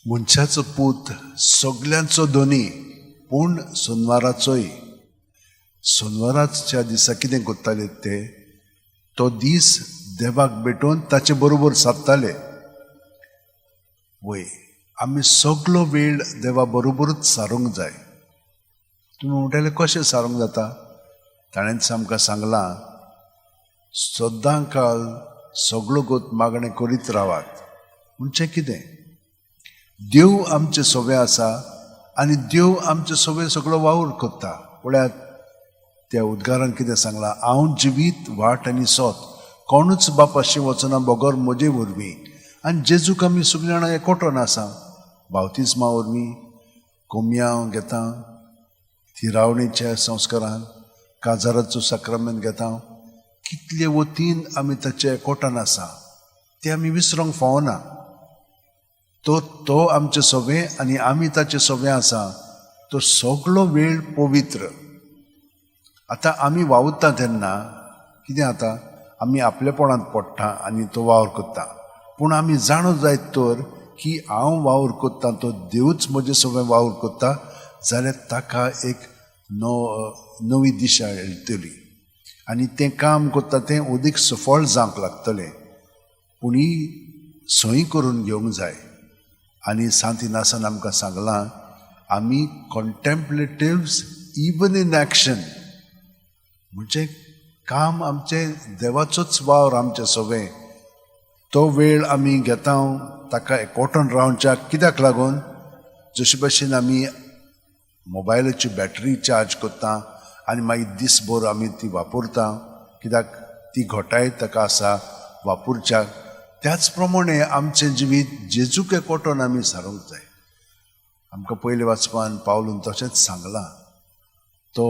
मनशाचो पूत सगल्यांचो धनी, पूण सोनवाराचोय. सोनवाराच्या दिसा कितें करताले ते, तो दीस देवाक भेटोवन ताचे बरोबर सारताले. वय, आमी सगलो वेळ देवा बरोबरूच सारूंक जाय. तुमी म्हणटाले कशें सारूंक जाता? ताणेंच आमकां सांगलां, सदां काल सगलो गोत मागणें करीत रावात. म्हणजे कितें? देव आमचे सोवे आसा आनी देव आमचे सोवे सगळो वावर करता. पळयात त्या उद्गारान कितें सांगलां, हांव जिवीत वाट आनी सोत, कोणूच बापाशी वचना बगर म्हजे वरवीं. आनी जेजूक आमी सगळीं जाणां एकवटोन आसा, बावतिज्मा वरवीं, कोमयांव घेता, थिरावणेच्या संस्कारान, काजाराचो साक्रामेंत घेता. कितले वतीन आमी ताचे एकवटान आसा तें आमी विसरोंक फावना. तो तो आमचे सोवे आनी आमी ताचे सोवे आसा. तो सगलो वेळ पवित्र. आतां आमी वावुरता तेन्ना कितें जाता, आमी आपलेपणांत पडटा आनी तो वावर करता. पूण आमी जाणो जायत तर की हांव वावर करता तो देवूच म्हजे सोवे वावर करता, जाल्यार ताका एक नवी दिशा मेळटली आनी तें काम करता तें अदीक सफळ जावंक लागतलें. पूण ही सही करून घेवंक जाय. आनी सांत इनासान आमकां सांगलां, आमी कॉन्टेम्पलेटिव्स इवन इन एक्शन, म्हणजे काम आमचें देवाचोच वावर आमचें सगळें. तो वेळ आमी घेता ताका एकवटून रावच्याक कित्याक लागून, जशे भशेन आमी मोबायलाची बॅटरी चार्ज करता आनी मागीर दीसभर आमी ती वापरता, कित्याक ती घटाय ताका आसा वापरच्याक, त्याच प्रमाणे आमचें जिवीत जेजूक एकवटून आमी सारूंक जाय. आमकां पयले वाचपान पावलून तशेंच सांगलां, तो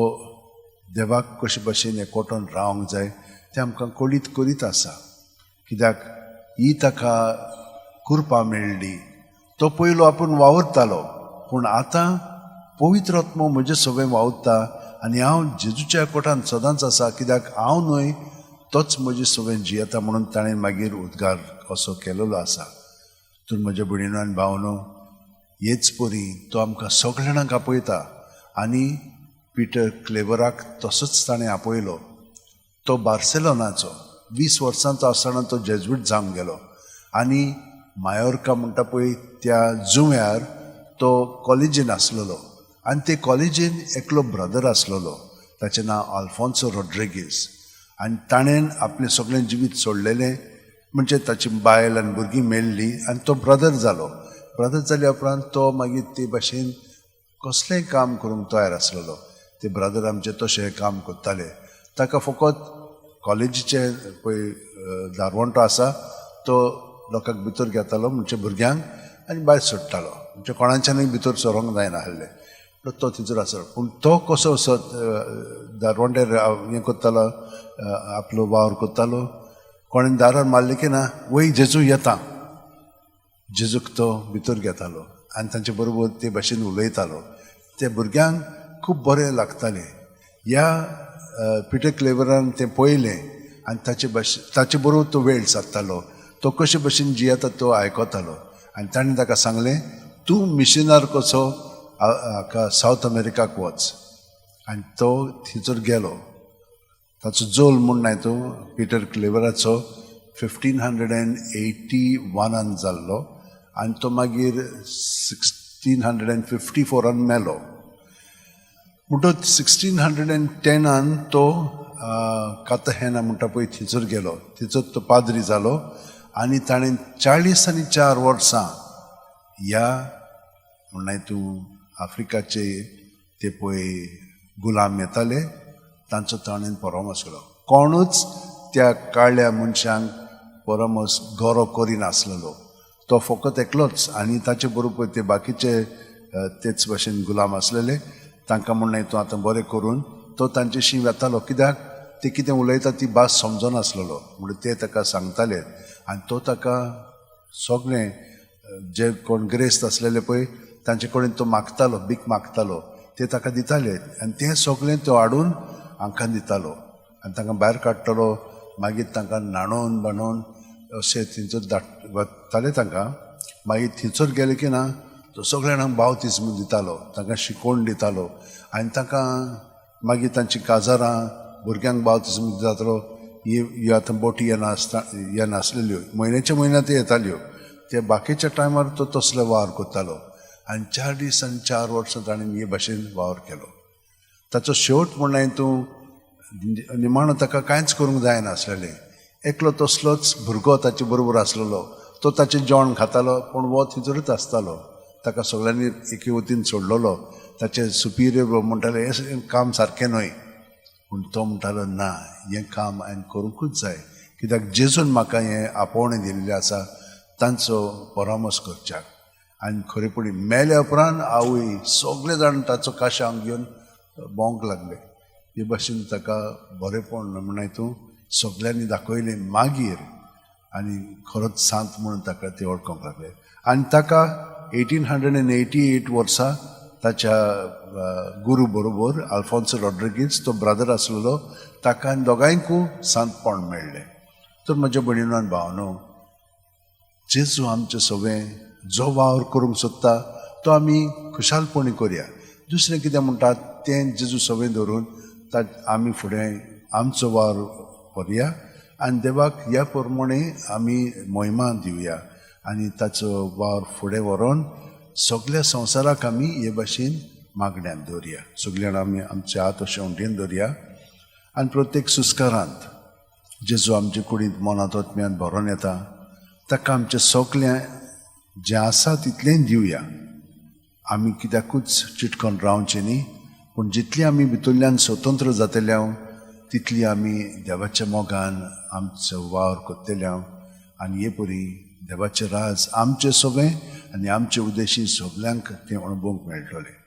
देवाक कशे भशेन एकवटून रावंक जाय तें आमकां कळीत करीत आसा. कित्याक ही ताका कृपा मेळ्ळी. तो पयलो आपूण वावुरतालो, पूण आतां पवित्र आत्मो म्हजे सगळें वावुरता आनी हांव जेजूच्या एकवटान सदांच आसा, कित्याक हांव न्हय तोच म्हजे सगळें जियेता म्हणून ताणें मागीर उद्गार असो केलेलो आसा. तूं म्हज्या भयणीनो आनी भावनो, हेच परी तो आमकां सगळ्या जाणांक आपयता. आनी पिटर क्लेवराक तसोच ताणें आपयलो. तो बार्सेलोनाचो 20 वर्सांचो आसतना तो जेज्वीट जावंक गेलो आनी मायोर्का म्हणटा पळय त्या जुंव्यार तो कॉलेजीन आसलेलो आनी ते कॉलेजीन एकलो ब्रदर आसलेलो, ताचें नांव आल्फोन्सो रोड्रिगीस. आनी ताणें आपलें सगळें जिवीत सोडलेलें, म्हणजे ताची बायल आनी भुरगीं मेल्लीं आनी तो ब्रदर जालो. ब्रदर जाल्या उपरांत तो मागीर ते भाशेन कसलेंय काम करूंक तयार आसलेलो. ते ब्रदर आमचे तशें काम करताले. ताका फकत कॉलेजीचे पळय दारवंटो आसा तो लोकांक भितर घेतालो, म्हणजे भुरग्यांक, आनी भायर सोडटालो, म्हणजे कोणाच्यानूय भितर सरोंक जायना आसलें. तो थंयसर आसलो. पूण तो कसो असो दारवंट्यार हें करतालो, आपलो वावर करतालो. कोणें दारार मारलें की ना, वय जेजू येता, जेजूक तो भितर घेतालो आनी तांचे बरोबर ते भाशेन उलयतालो. ते भुरग्यांक खूब बरें लागतालें. ह्या पिटर क्लेवरान तें पळयलें आनी ताचे बरोबर तो वेळ सारतालो. तो कशे भशेन जियेता तो आयकतालो. आनी ताणें ताका सांगलें, तूं मिशनार कसो हाका सावथ अमेरिकाक वच. आनी तो थंयसर गेलो. ताचो जोल म्हूण नाय तो पिटर क्लेवराचो 1581 जाल्लो आनी तो मागीर 1654 मेलो. म्हणटच 1610 तो कातहेना म्हणटा पळय थंयसर गेलो. थंयसर तो पाद्री जालो आनी ताणें 44 वर्सां ह्या म्हणल्यार तूं आफ्रिकाचे ते पळय गुलाम येताले तांचो ताणें परामर्श केलो. कोणूच त्या काळ्या मनशांक परामर्श गोरो करिनासलेलो, तो फकत एकलोच. आनी ताचे बरोबर ते बाकीचे तेच भाशेन गुलाम आसलेले तांकां म्हणलें तूं आतां बरें करून तो तांच्याशी वेतालो, कित्याक ते कितें उलयता ती भास समजनासलेलो. म्हणून ते ताका सांगताले आनी तो ताका सगळें जे कोण ग्रेस्त आसलेले पळय तांचे कडेन तो मागतालो, भीक मागतालो, ते ताका दिताले आनी तें सगळें तो हाडून हांकां दितालो आनी तांकां भायर काडटालो. मागीर तांकां न्हाणोवन बाणोवन अशें थंयसर धाडटाले तांकां. मागीर थंयसर गेले की ना तो सगळ्या जाणांक बावतिज्म दितालो, तांकां शिकोवण दितालो आनी तांकां मागीर तांची काजारां भुरग्यांक बावतिज्म दितालो. ही आतां बोटी येनासता येनासलेल्यो, म्हयन्याच्या म्हयन्या त्यो येताल्यो. ते बाकीच्या टायमार तो तसलो वावर करतालो आनी 4 दीस आनी 4 वर्सां ताणें हे भाशेन वावर केलो. ताचो शेवट म्हणल्यार तूं निमाणो ताका कांयच करूंक जायनासलेलें. एकलो तसलोच भुरगो ताचे बरोबर आसलेलो, तो ताचें जेवण खातालो पूण वो थंयसरूच आसतालो. ताका सगळ्यांनी एके वतीन सोडलेलो. ताचे सुपिरियर म्हणटाले हें काम सारकें न्हय, पूण तो म्हणटालो ना, हें काम हांवें करूंकूच जाय, कित्याक जेजून म्हाका हें आपोवणें दिल्लें आसा तांचो परामर्श करच्याक. आनी खरेपणी मेल्या उपरांत आवय सगळे जाण ताचो काशांव घेवन भोंवंक लागले. हे भाशेन ताका बरेंपण म्हणल्यार तूं सगळ्यांनी दाखयलें मागीर आनी खरोच सांत म्हणून ताका ते वळखूंक लागले. आनी ताका 1888 वर्सा ताच्या गुरू बरोबर आल्फोन्सो रॉड्रिगीज तो ब्रदर आसलेलो ताका आनी दोगांयकूय सांतपण मेळ्ळें. तर म्हज्या भयणीनो आनी भावनो, जेजू आमचे सगळें जो वावर करूंक सोदता तो आमी खुशालपणी करया. दुसरें कितें म्हणटात तें जेजू सगळें धरून आमी फुडें आमचो वावर व्हरया आनी देवाक ह्या प्रमाणे आमी मोहिमा दिवया आनी ताचो वावर फुडें व्हरोन सगल्या संवसाराक आमी हे भाशेन मागण्यान दवरया. सगल्या जाणां आमी आमचे हात अशे उंटेन दवरया आनी प्रत्येक सुस्कारांत जेजू आमचे कुडींत मनांत आत्म्यान भरोन येता ताका आमचें सगळें जें आसा तितलें दिवया. आमी कित्याकूच चिटकोन रावचें न्ही, पूण जितली आमी भितरल्यान स्वतंत्र जातले तितली आमी देवाच्या मोगान आमचो वावर करतले आनी हे परी देवाचें राज आमचें सगळें आनी आमचे उद्देशी सगल्यांक तें अणभवूंक मेळटलें.